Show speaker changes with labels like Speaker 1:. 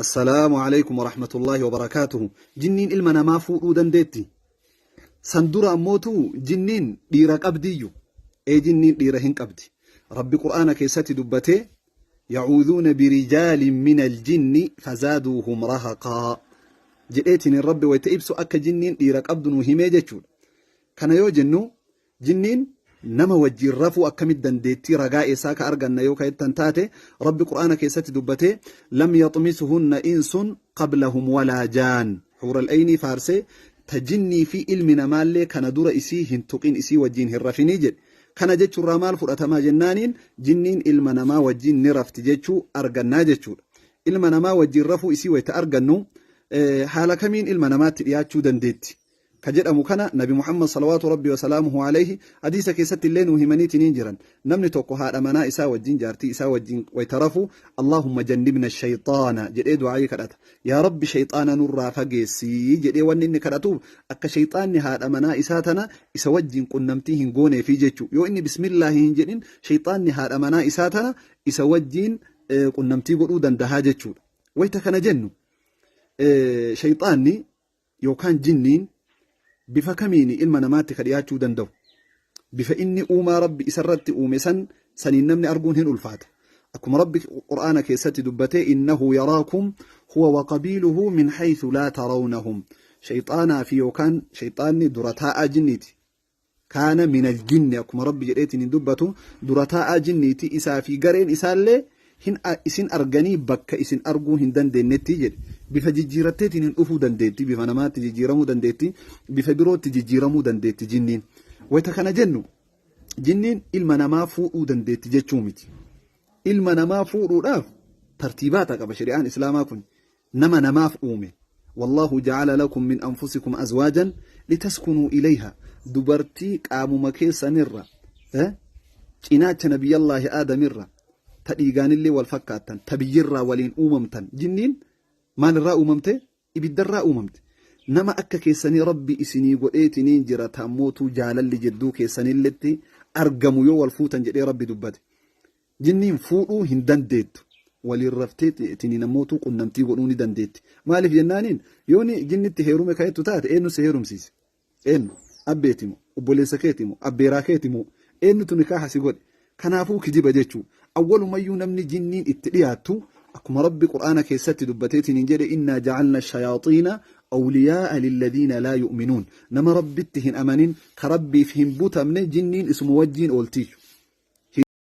Speaker 1: Assalaamu alaikum warahmatullaahi wabarakaatuhu. Jinniin ilma namaa fuudhuu dandeetti. San dura ammootu jinniin dhiira qabdiyyu. Ee jinniin dhiira hin qabdi. Rabbi Qur'aana keessatti dubbatee yacuudhuuna birijaalin min aljinni fazaaduuhum rahaqaa jedheetiin Rabbi wayta ibsu akka jinniin dhiira qabdu nu himee jechuudha. Kana yoo jennu Jinniin nama wajjiin rafuu akkamitti dandeettii ragaa eessaa ka arganna yoo ka jettan taate Rabbi Qur'aana keessatti dubbatee lam yaxmisuhunna insun qablahum walaa jaan huural aynii faarsee ta jinnii fi ilmi namaallee kana dura isii hin tuqin isii wajjiin hin rafinii jedhe. Kana jechurraa maal fudhatamaa jennaaniin jinniin ilma namaa wajjiin ni rafti jechuu argannaa jechuudha. Ilma namaa wajjiin rafuu isii wayta argannu haala kamiin ilma namaatti dhiyaachuu dandeetti? Ka jedhamu kana Nabi Muhammad salawaatu Rabbi wasalaamuhu alayhi hadiisa keessatti illee nuu himaniitiniin jiran. Namni tokko haadha manaa isaa wajjin, jaartii isaa wajjin wayta rafu Allahumma jannibna shayxaana jedhee du'aayii kadhata. Yaa Rabbi shayxaana nurraa fageessi jedhee wanni inni kadhatuuf akka shayxaanni haadha manaa isaa tana isa wajjin qunnamtii hin gooneefi jechuu. Yoo inni bismillaahi hin jedhin shayxaanni haadha manaa isaa tana isa wajjin qunnamtii godhuu dandahaa jechuudha. Wayta kana jennu shayxaanni yookaan jinniin bifa kamiini ilma namaatti ka dhiyaachuu danda'u? Bifa inni uumaa Rabbi isarratti uume san saniin namni arguun hin ulfaata. Akkuma Rabbi Qur'aana keessatti dubbatee innahu yaraakum huwa wa qabiiluhu min haythu laa tarawnahum. Shayxaanaa fi yookaan shayxaanni dura taa'aa jinniiti. Kaana minal jinni akkuma Rabbi jedheetiin hin dubbatu dura taa'aa jinniiti isaa fi gareen isaallee hin isin arganii bakka isin arguu hin dandeenyetti jedhe. Bifa jijjiiratteetiin hin dhufuu dandeetti, bifa namaatti jijjiiramuu dandeetti, bifa birootti jijjiiramuu dandeetti jinniin. Wayita kana jennu jinniin ilma namaa fuudhuu dandeetti jechuu miti. Ilma namaa fuudhuudhaaf tartiibaata qaba shari'aan islaamaa kun. Nama namaaf uume. Wallaahu ja'ala lakum min anfusikum azwaajan litaskunuu ilayha. Dubartii qaamuma keessanirra cinaacha nabiyyallaahi aadamirra ta dhiigaanillee wal fakkaattan ta biyyirraa waliin uumamtan jinniin maalirraa uumamte? Ibiddarraa uumamte. Nama akka keessanii Rabbi isinii godheetiniin jira taammootuu jaalalli jidduu keessanilletti argamu yoo wal fuutan jedhee Rabbi dubbate. Jinniin fuudhuu hin dandeettu. Waliin raftee tiniin ammootuu qunnamtii godhuu ni dandeetti. Maaliif jennaaniin yooni jinnitti heerume ka jettu taate eenyu si heerumsiise? Eenyu? Abbeeti moo? Obboleessa keeti moo? Abbeeraa keeti moo? Eenyutu nikaaha si godhe? Kanaafuu kijiba jechuu. Awwalumayyuu namni jinniin itti dhiyaattu akkuma Rabbi Qur'aana keessatti dubbateetiin jedhe innaa ja'alna shayaaxiina awliyaa'a lilladiina laa yu'minuun. Nama Rabbitti hin amanin ka Rabbiif hin butamne jinniin isuma wajjiin ooltiiyyu.